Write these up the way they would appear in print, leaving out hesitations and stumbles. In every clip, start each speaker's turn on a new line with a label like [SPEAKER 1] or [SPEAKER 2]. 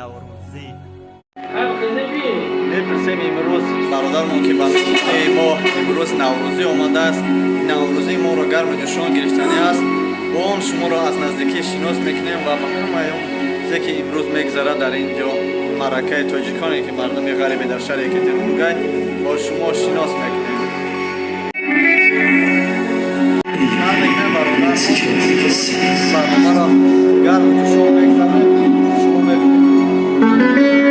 [SPEAKER 1] Наврӯзӣ.
[SPEAKER 2] Мепурсем имрӯз бародармон, ки ба меҳмонии мо имрӯз наврӯзӣ омадааст, наврӯзии моро гарму ҷӯшон гирифтанӣ аст. Бо он шуморо аз наздикӣ шинос мекунем ва ба ҳамаи он чизе, ки имрӯз мегузарад дар ин ҷо, маъракаи тоҷиконе, ки мардуми ғарибе дар шаҳри Екатеринбургай, бо шумо шинос мекунем. Сар мекунем, бародар, барномаро гарму ҷӯшон мегузаронем, шумо мебинед. Канали мо.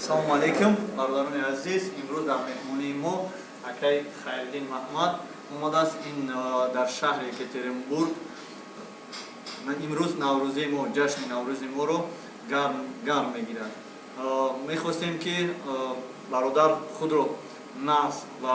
[SPEAKER 2] Салому алейкум, бародарони азиз. Имрӯз дар меҳмонии мо акай Хайриддин Маҳмад омадааст. Ин дар шаҳри Екатеринбург имрӯз наврӯзии мо, ҷашни наврӯзи моро гарм гарм мегирад. Мехостем, ки бародар худро нағз ва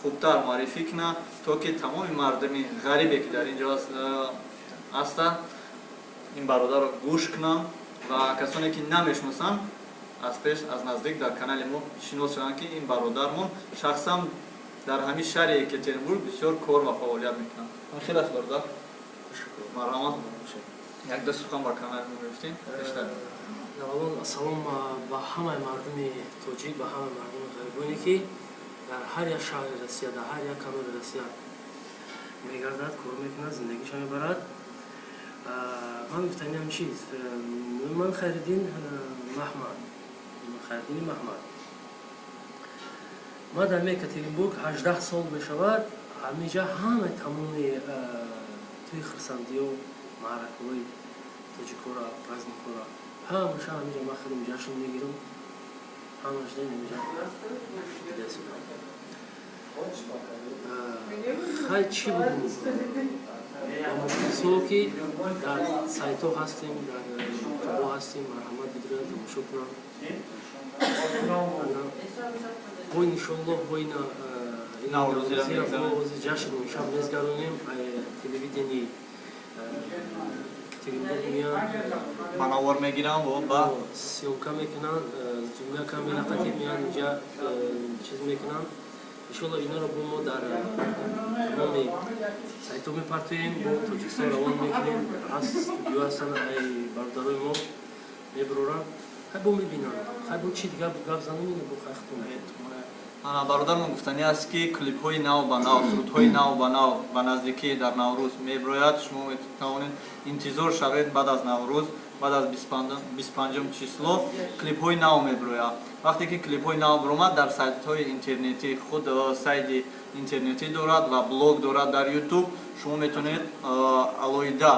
[SPEAKER 2] хубтар муаррифӣ кунад, то ки тамоми мардуми ғарибе, ки дар ин ҷо ҳастанд, ин бародарро гӯш кунанд ва касоне, ки намешиносанд, аз пеш, аз наздик дар канали мо шинос шаванд, ки ин бародармон шахсан дар ҳамин шаҳри Екатеринбург бисёр кор ва фаъолият мекунанд. Хел аст, бародар? Марҳамат, як ду сухан ба канали мо мегуфтем бештар.
[SPEAKER 3] Аввалон салом ба ҳамаи мардуми тоҷик, ба ҳамаи мардуми ғарибоне, ки дар ҳар як шаҳри Россия, дар ҳар як канори Россия мегардад, кор мекунад, зиндагиша мебарад. Ман гуфтаниам чиз, ман Хайриддин Маҳмад, Хайриддини Маҳмад. Ман дар Екатеринбург 18 сол мешавад. Ҳамиҷа ҳамаи тамоми тӯи хурсандиё, маъракаҳои тоҷикора, праздникора ҳамаша ҳамиҷа ман хеле ҷашн мегирам. Ҳамаш ҳамиҷа дидасудам. Хай, чӣ бугум ба мухлисо, ки дар сайтҳо ҳастем, дар ютубҳо ҳастем, марҳамат бидиранд, тамошо кунанд. Бо иншоаллоҳ, бо ина
[SPEAKER 2] Наврӯзиро мегузаронем.
[SPEAKER 3] Ҷашн имшаб мезгаронем. Телевидени Екатеринбург меянд.
[SPEAKER 2] Ба навор мегирам ва ба
[SPEAKER 3] съёмка мекунанд, двумя камера қати меянд инҷа, чиз мекунанд. Иншоаллоҳ, инаро бо мо дар тамоми сайтҳо мепартоем, бо Тоҷикистон равон мекунем. Ҳаст студио, ҳастанд ай бародарои мо, мебароранд. Хай, бо мебинанд. Хай, бо чи дигар гап занем, ина бо хай хутум.
[SPEAKER 2] Ана, бародармон гуфтанӣ аст, ки клипҳои нав ба нав, сурудҳои нав ба нав ба наздикӣ дар Наврӯз мебирояд. Шумо метавонед интизор шавед, баъд аз Наврӯз, баъд аз 25-ум число клипҳои нав мебирояд. Вақте ки клипҳои нав биромад, дар сайтҳои интернетӣ худ, сайти интернетӣ дорад ва блог дорад дар Ютуб, шумо метавонед алоҳида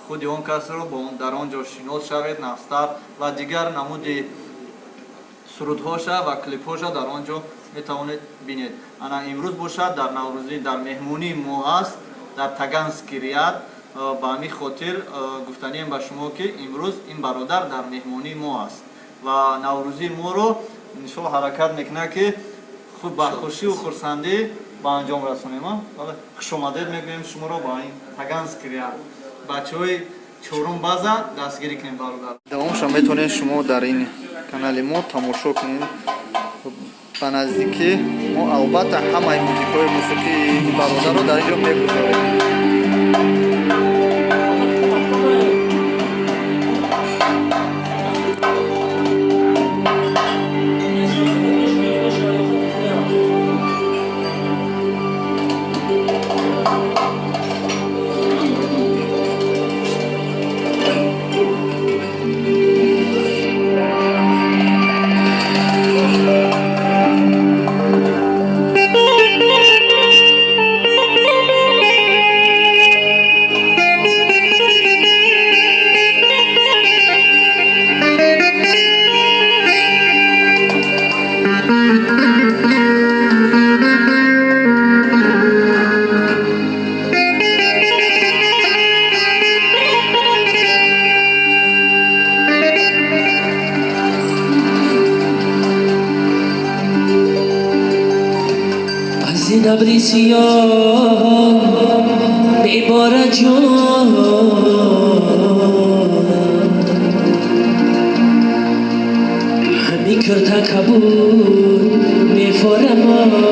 [SPEAKER 2] худи он касро дар он ҷо шинос шавед нағзтар ва дигар намуди сурудҳоша ва клипҳоша дар он ҷо метавонед бинед. Ана, имрӯз бошад, дар наврӯзӣ дар меҳмонии мо аст, дар Таганский ряд. Ба ҳамин хотир гуфтанием ба шумо, ки имрӯз ин бародар дар меҳмонии мо аст ва наврӯзии моро иншоалло ҳаракат мекунад, ки худ ба хушию хурсандӣ ба анҷом расонем. Хушомадед мегӯем шуморо ба ин Таганский ряд. Бачаҳои чорум база дастгирӣ кунем, бародар. Давомша метавонед шумо дар ин канали мо тамошо кунед. Ба наздикӣ мо албатта ҳамаи музикаҳои мусиқии ин бародарро дар ин ҷо мегузорем.
[SPEAKER 1] Абри сиёҳ мебора, ҷонам, ҳами кирта кабуд мефора мора.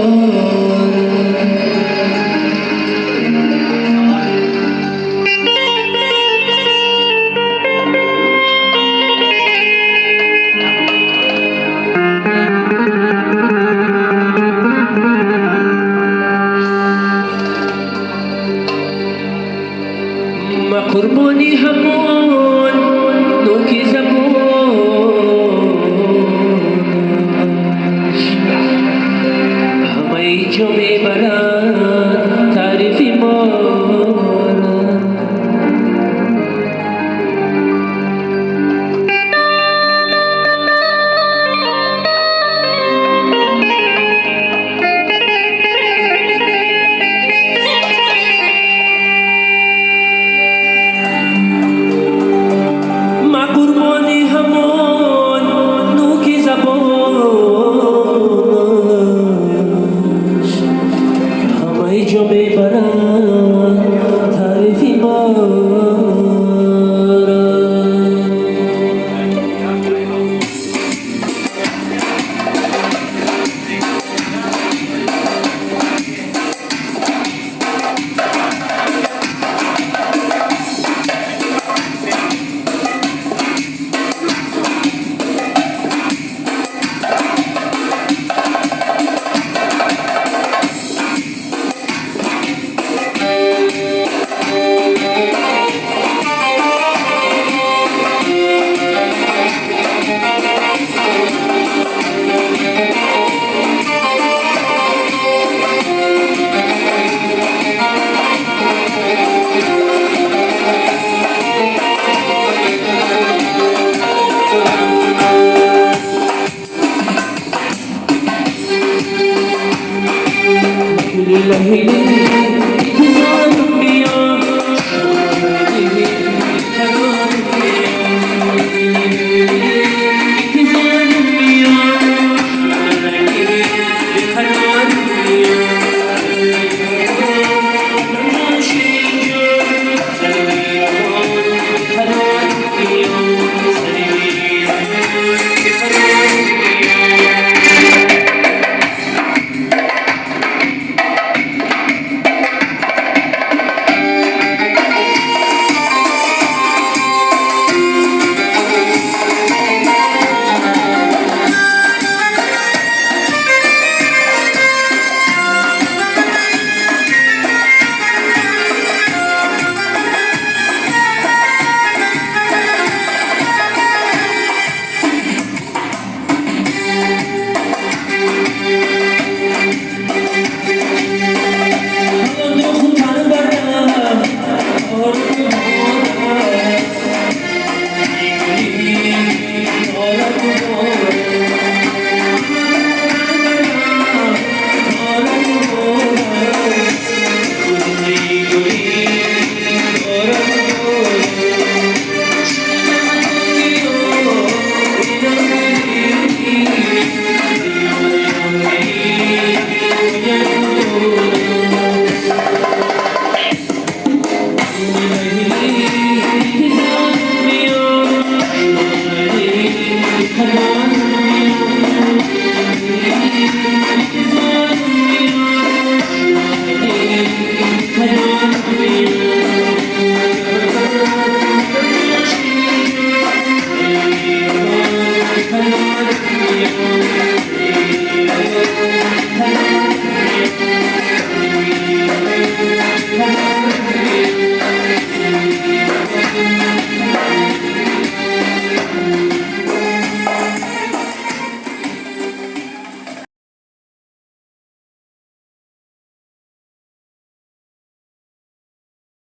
[SPEAKER 1] Ма қурбони ҳамон